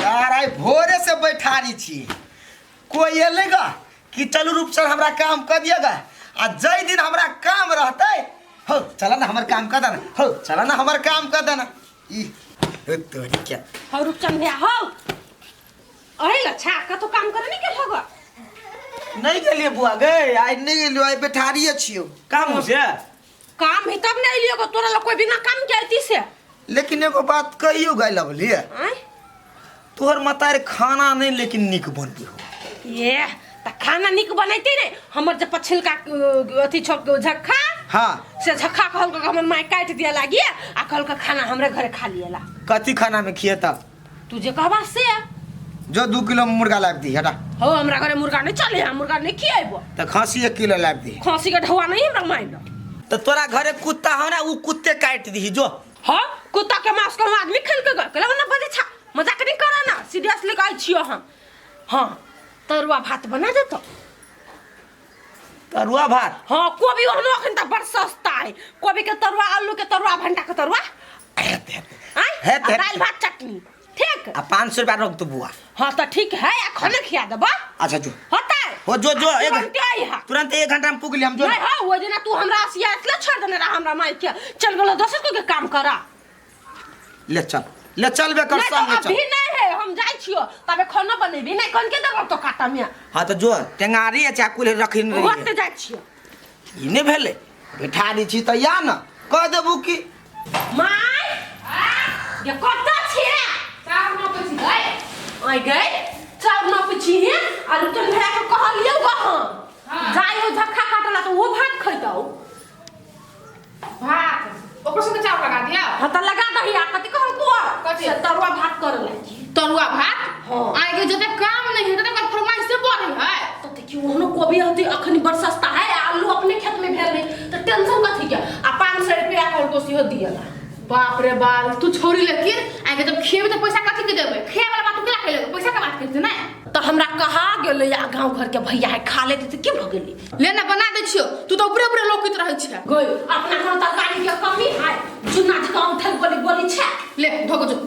सार आइ भोरे से बैठारी छी कोई एलै गा कि चलू रूप सर हमरा काम कर दिएगा आ जै दिन हमरा काम रहतै हो चला ना हमर काम कर देना हो चला ना हमर काम कर देना ई हो तोरी क्या हो रूपचंद भैया हो अरे लच्छा कतो काम करे नहीं गेल होगा नहीं गेलिए बुआ गे आइ नहीं गेलियो आइ बैठारी छियो काम हो से काम ही तब नहीं लियो तोरा लोग कोई बिना काम के आती से लेकिन एगो बात कहियो गाय लवली आय तोहर मतार खाना नहीं लेकिन नीक बनबी हो ये त खाना निक बनैते रे हमर जे पछिलका अथी छौ झक्खा हाँ से झक्खा कहलक कि हमर माय काटि दिया लागी आ कहलक खाना हमरे घरे खा लियला कथी खाना में खिएता तू जे कहबा से जो 2 किलो मुर्गा लाबि दी हटा हो हमरा घरे मुर्गा नहीं चले हम मुर्गा नहीं खिएबो तऽ खसी 1 किलो लाबि दी खसी के ढौआ नहीं हमरा माय लग। तऽ तोरा घरे कुत्ता हो ना उ कुत्ते काटि दीही जो हाँ कुत्ता के मांस के हम आदमी खेल के गए कहले ना बजे छा मजाक नहीं करा ना सीरियसली कहै छियो हम। हाँ तरुआ भात बना देतो। तरुआ भात? हाँ कोबी ओहनो अखन तऽ बड़ सस्ता है कोबी के तरुआ आलू के तरुआ भंटा के तरुआ। हेते हेते। आँय? हेते। आ दालि भात चटनी ठीक। आ 500 रुपया रख दो बुआ। हाँ तऽ ठीक है आ खाना खिया देबा। अच्छा जो। होतै? हो जो जो एक तुरंते अइहा। तुरंत 1 घंटा में पुगली हम जो। नहीं हाँ वो दिना तू हमरा आसिया इसलिए छोड़ देने रहा हमरा माई के चल गेलो दोसर को के काम करा। ले चल ले चल बे कर नहीं तो संग चल। अभी नहीं है हम जाइ छियो तबे खाना बनेबी नहीं कौन के देबो तो काटा में। हाँ तो जो टेंगारी आ चाकू ले रखी नहीं होते जाइ छियो। ई नहीं भेलै बैठा दी छी तऽ या न कह देबू कि माय ये कत्ता छिए चाउर नपै छी गै। आइ गई चाउर नपै छी हे आ रुचन भैया के कहलियौ ग हम जाइ हो झक्खा काटला तो वो भात खैतौ। भात ओकरो संगे चाउर लगा दिया। हाँ त लगा दही आ कथी कहल को कथी? से तरुआ भात कर लागी। तरुआ भात? हाँ। आइ के जते काम नहीं है तते ओकर फरमाइश से बढ़े है। तो देखियो ओहनो कोबी हती अखनी बड़ सस्ता है आ आलू अपने खेत में भेल नहीं तो टेंशन कथी के आ 500 रुपया कहल को सेहो दियला। बाप रे बाल तू छोरी लेकिन आइ के जब खेबे त पैसा कथी के देबे खेए वाला बात तू केला खेले पैसा के बात करते ना। तो हमरा कहा गेलै आ गांव घर के भैया है खा लेते त की भ गेलै। ले ना बना दै छियो तू तो ऊपरे ऊपरे लोकित रहै छै। गई अपना घर तरकारी के कमी है जुन्ना जकाँ उठल गोली गोली छै। ले धोको जो।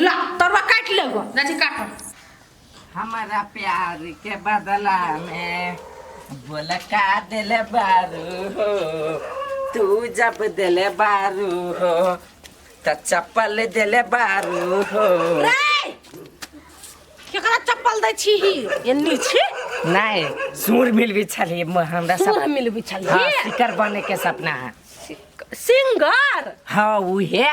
ला तरुआ काटि ले गो। जाइ छी काट। हमारा प्यार के बदला में बोला का दिले बारू हो तू जब दिले बारू हो त चप्पल दिले बारू हो। रे केकरा चप्पल दै छी ही एन्नी छी। नहीं सूर मिल भी छली हमरा सब सूर मिलबी छली। हाँ सिकर बने के सपना है। सिंगर? हाँ उहे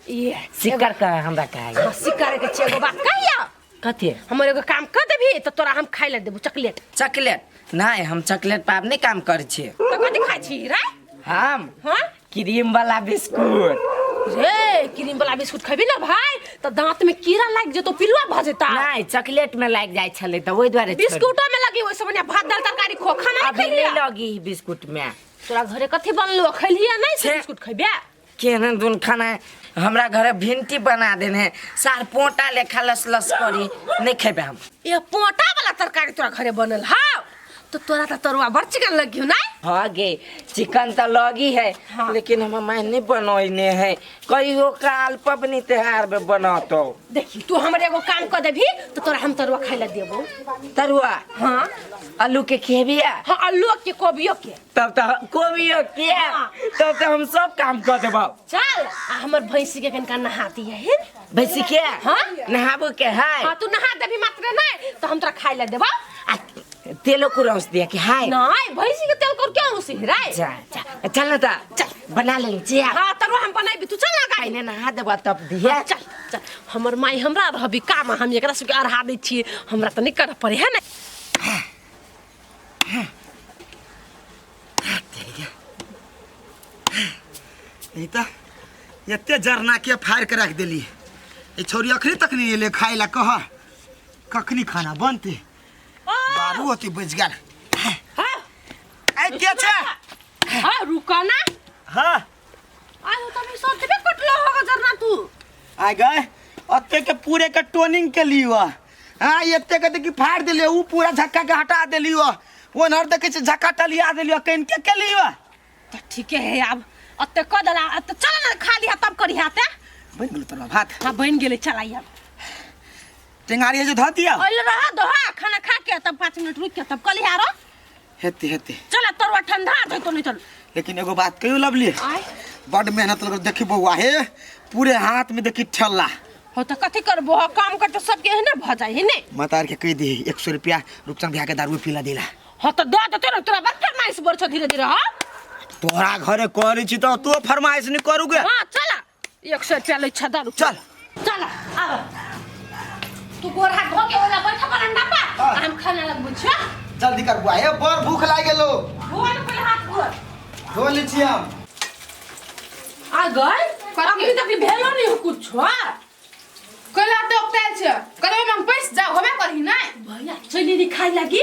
ये सिकर का हमरा कहे। हाँ, सिकर के छे एगो बात कहिया। कथी? हमर एगो काम कर देबही त तोरा हम खाइ ले देबू चॉकलेट। चॉकलेट? नहीं हम चॉकलेट पाब नहीं काम कर छियै। त कथी खाइ छी रे? हम हाँ क्रीम वाला बिस्कुट। रे क्रीम वाला बिस्कुट खेबी ना भाई त दांत में कीड़ा लागि जेतो पिलुआ भ जेता। नहीं चॉकलेट में लागि जाइ छलै त ओहि दुआरे छोड़ि बिस्कुटो में लगी ओइसे बढ़िया भात दाल तरकारी खो खाना अभी नहीं नहीं खेलिया। लगी ई बिस्कुट में। तोरा घरे कथी बनलो खेलिया नहीं से छे। बिस्कुट खेबिया? केहन दुन खाना हमरा घरे भिंडी बना देने सार पोटा लेखा लस लस करी नहीं खेबे हम। ये पोटा वाला तरकारी तोरा घरे बनल हाउ तो तोरा त तरुआ बड़ चिकन लगियो ना। हाँ गे चिकन तो लगी है। हाँ। लेकिन हमर माय नहीं बनोइने है कहियो काल पबनी त्योहार में बनातो। देखी तू हमर एगो काम कर देबी तो तोरा हम तरुआ खाइ ला देबो। तरुआ? हाँ। आलू के खेबिया? हाँ आलू के कोबियो के। तब तो कोबियो के। हाँ। तब तो हम सब काम कर देबो। चल आ हमर भैंसी के कनिका नहा दिए है। भैंसी के? हाँ। नहाबो के है? हाँ तू नहा देबी मात्र नहीं तो हम तोरा खाइ ला देबो। आ तेलो को रौस दिया कि हाय? नहीं भैंसी के तेल कर क्यों उसी रे? जा जा चल ना ता चल बना ले जी। हाँ तरुआ हम बनाबी तू चल ना गाड़ी। पहले नहा देबो तब दिया। हाँ, चल चल हमर माई हमरा रहबी काम हम एकरा सबके अढ़ा दै छियै हमरा तऽ नहीं करऽ पड़े है ने। ई तऽ एते जरना के फाड़ के रख देली ई छौरी अखनी तक नहीं एले खाइ ला कह कखनी खाना बनते बारू अति बज गेल। हाँ ए के छै? हाँ रुका ना। हाँ आइ हो तभी सब देबे कटलो होगा जरना तू। आ गए अते के पूरे के टोनिंग के लियो। हाँ एते के देखी फाड़ देलियो ऊ पूरा झक्का के हटा देलियो ओनहर देखै छै झक्का टलिया देलियो केन के के लियो। तो ठीक है अब अते क देला अते चल ना खा लिहा तब करिहा ते। बनि गेल तोरा भात? हाँ बनि गेलै चल आइ अब। टेंगारी जे धऽ दिया। ओइल रह दो हा, खाना खा के तब 5 मिनट रुक के तब कली हारो। हेते हेते। चल तरुआ ठंडा जइतो नहीं चल। लेकिन एगो बात कहियो लवली, आय बड मेहनत लगल। देखी बौआ हे पूरे हाथ में देखी ठेला। हो त कथी करबो, हो काम करते सबके एहने भ जाय है ने। मतार के कह दी 100 रुपया रूपचंद भैया के दारू पिला दिला। हो त दे देते न, तोरा बड़ फरमाइश बड़ छौ धीरे धीरे। हां तोरा घरे करै छी त तो फरमाइश नहीं करूगे। हां चल 100 रुपया लै छ दारू। चल चल आब तू गोर हाथ धो के ओला बैठ बरंडा पर, हम खाना लगबै छी। जल्दी कर बुआ, हे बड़ भूख लागि गेलो। धो ले पहिले हाथ धो। धो लै छी हम। आ गई अभी तक भेलो नहीं कुछ। कैला तो उपतायल छै कदम में पैस जाओ होबे करही नै। भैया चली नहीं खाई लगी।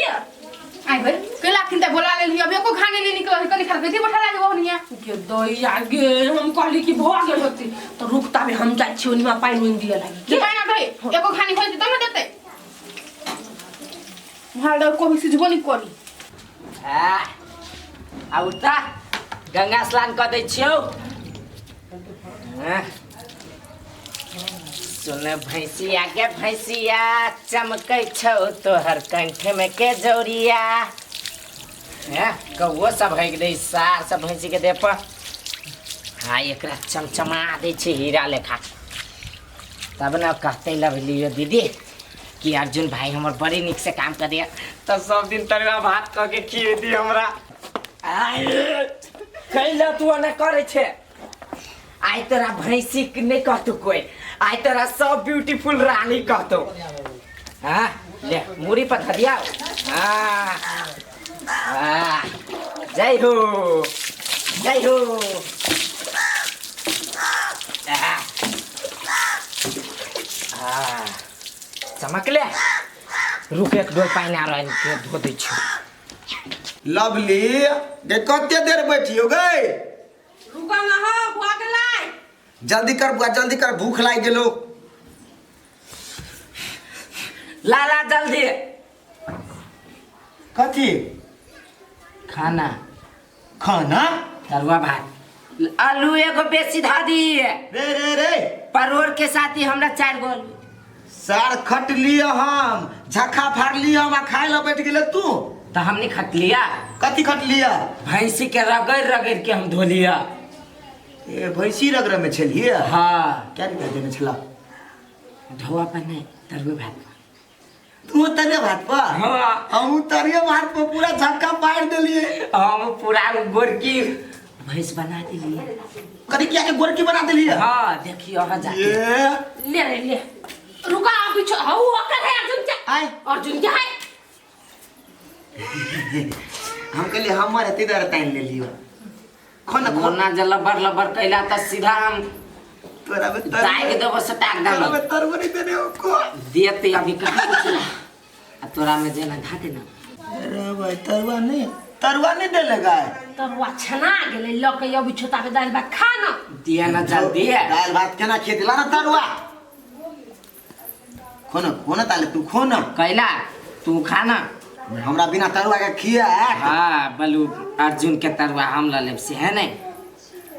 आई भाई कैला खिन त बोला लेली, अब एको खाने नहीं निकल कनी खा के बैठा लागे बहुनिया के दइया गे। हम कहली कि भ गेल होती तो रुकता में हम जाइ छी ओनिमा पानि उनि दिए लागी। के पानि दे एको खानी होई तब न देते। मार कोबी सिझबो नहीं करी। आ आउता गंगा स्नान क दै छियौ। सुन भैंसिया के भैंसिया चमकै छौ तोहर कंठ में के जौरिया। कौओ सब है दै सार सब भैंसी के देह पर। हाँ एकरा चमचमा दै छै हीरा लेखा। तब न कहते लवली दीदी कि अर्जुन भाई हमर बड़ी निक से काम कर दिया तो सब दिन तरुआ भात कह के खिए दी हमरा। कैला तू ना करे छे। आई तोरा भैंसी नहीं कहतो कोई, आई तोरा सब ब्यूटीफुल रानी कहतो। हाँ ले मुड़ी पर धदिया। हाँ हाँ जय हो जय हो। हाँ चमक ले। रुक एक डोल पानी आ रहा है धो दै छियौ। लवली गे कते देर बैठियो गई? रुका ना हो भूख गेलै। जल्दी कर बुआ जल्दी कर, भूख लागि गेलो। ला ला जल्दी। कथी खाना? खाना तरुआ भात आलू एगो बेसी धा दी। रे रे रे परोड़ के साथ ही हमरा 4 गो आलू। सार खट लिय हम, झखा फाड़ लिय हम आ खाय ला बैठ गेले तू। तो हमने खट लिया। कथी खट लिया? भैंसी के रगड़ रगड़ के हम धो लिया। ए भैंसी रगड़ में छलिए? हाँ। क्या रुपया देने छला? ढोआ पर नहीं, तरुआ भात पर। तू तरुआ भात पर? हाँ। हम तरुआ भात पर पूरा झक्का पाड़ देलिए। हम पूरा गोरकी भैंस बना देलिए। करी क्या के गोरकी बना देलिए? हाँ देखियो हाँ जाके। ये ले रे ले रुका अभी हाउ ओकर है अर्जुन के। आय अर्जुन के है। हम कहलिए हमर हेतै दर तानि लेलियो। खोना खोना जे लबर लबर कैला त सीधा हम तोरा में दाग देबो सटाक दे। तोरा में तरबो नहीं देने को देते अभी कहां कुछ आ तोरा में जेना धा दे ना। अरे भाई तरुआ नहीं, तरुआ नहीं देले गाय। तरुआ छना गेलै ल के अभी छोटा के दाल भात खा ना। दिया ना जल्दी। दाल भात केना खेत ला ना तरुआ। खोना खोना ताले तू खोना। कैला तू खाना हमरा बिना तरुआ के खिया। हाँ बलू अर्जुन के तरुआ हम ल लेब से है नहीं।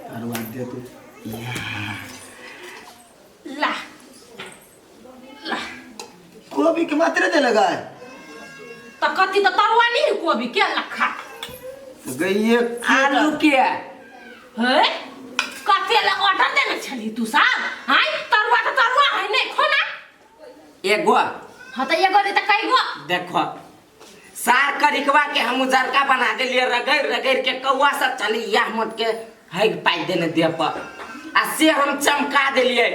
तरुआ दे तू। ला ला कोबी के मात्रे दे लगा है। त कथी त तरुआ नहीं कोबी के लखा गइए आलू के हे कथी ला ऑर्डर देने छली तू साहब? हाय तरुआ त तरुआ है नहीं खोना एगो। हां त एगो दे त कईगो। देखो सार करिकवा के हम उजरका बना देलिए रगड़ रगड़ के कौआ सब चली या मोट के हग पाई देने दे पर आ से हम चमका देलिए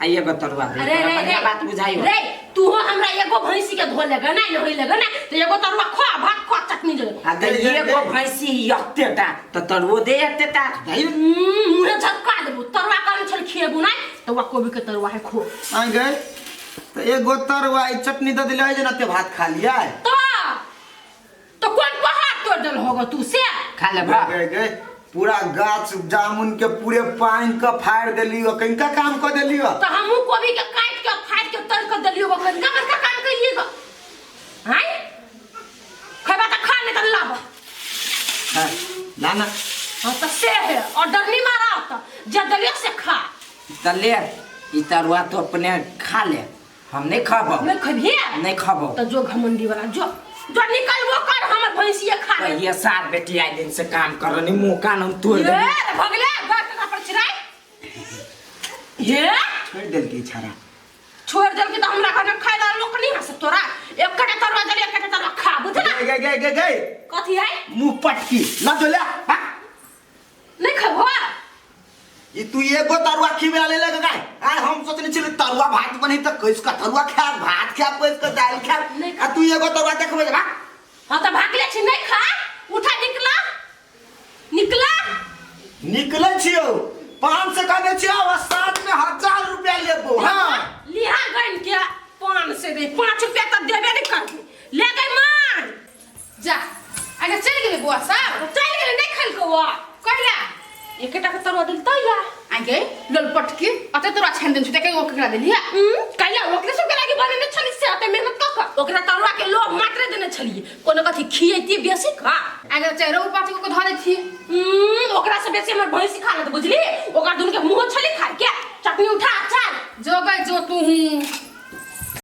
आ एगो तरुआ दे। अरे रे रे बात बुझाइयो रे तू हो हमरा एगो भैंसी के धो लेगा नहीं होई लेगा ना तो एगो तरुआ खा भात खा चटनी दे। आ त एगो भैंसी यत्तेटा त तरुओ दे यत्तेटा। मुहे झटका देबो तरुआ कन छल खिएबो ना त वा कोबी के तरुआ है खो। आ गए त एगो तरुआ ई चटनी the दिले जे ना ते भात खा लिया तो कौन पहाड़ तोड़ देल होगा तू से खा ले बा। गए गए पूरा गाछ जामुन के पूरे पानी के फाड़ देलियो, कनका काम क देलियो। तो हमहू कोबी के काट के फाड़ के तर के देलियो, कनका बड़का काम कइलियो। हाय खैबा त खा नहीं त लाब। हां ला ना। हां त से है ऑर्डर नहीं मारा त जे देलियो से खा। त ले ई तरुआ तो अपने खा ले हम नहीं खाबो। नहीं खबिहे? नहीं खाबो। तो जो घमंडी वाला जो जो निकलबो कर हमर भैंसिया खा ले। ये सार बेटी आइ दिन से काम करो नहीं मुंह कान हम तोड़ ये दे। भगले गाछ पर चिराई ये छोड़ देलकै छाड़ा। छोड़ देलकै तऽ हमरा घर खाइ ला लोक नहीं हंस तोरा। एकटा तरुआ देली एकटा तरुआ खा बुझला। गए गए गए गए कथी है? मुंह पटकी ला जो ले भाग। नहीं खबो। ई तू एगो तरुआ खिबे ले ले गाय। आय हम सोचने छिले तरुआ भात बनी त कैस का तरुआ खा भात खा कैस का दाल खा आ तू एगो तरुआ देखबे भाग। हां त भागले छी नहीं खा। उठा निकला निकला। निकले छियो 500 कहने छियो आ साथ में 1000 रुपया लेबो। हां लिहा गइन के 500 दे 5 रुपया त देबे नहीं करबी। ले गई मान जा आगे चल गेलै बुआ साहब। चल गेलै नहीं खेलको वो। कहिला? एकटा के तरुआ देल त या आगे ललपटकी अते तोरा छान देन छुटे के ओ केकरा देली है? कैला ओकरे सब के लागी बनेने छली से अते मेहनत क क ओकरा तरुआ के लोभ मात्र देने छलिए कोनो कथी खियैती बेसी का। आगे चारो पाँच गो के धऽ दै छी। ओकरा से बेसी हमर भैंसी खा लेत बुझली। ओकरा दुन के मुंह छली खाय के चटनी उठा चल जो गई जो तू हूं।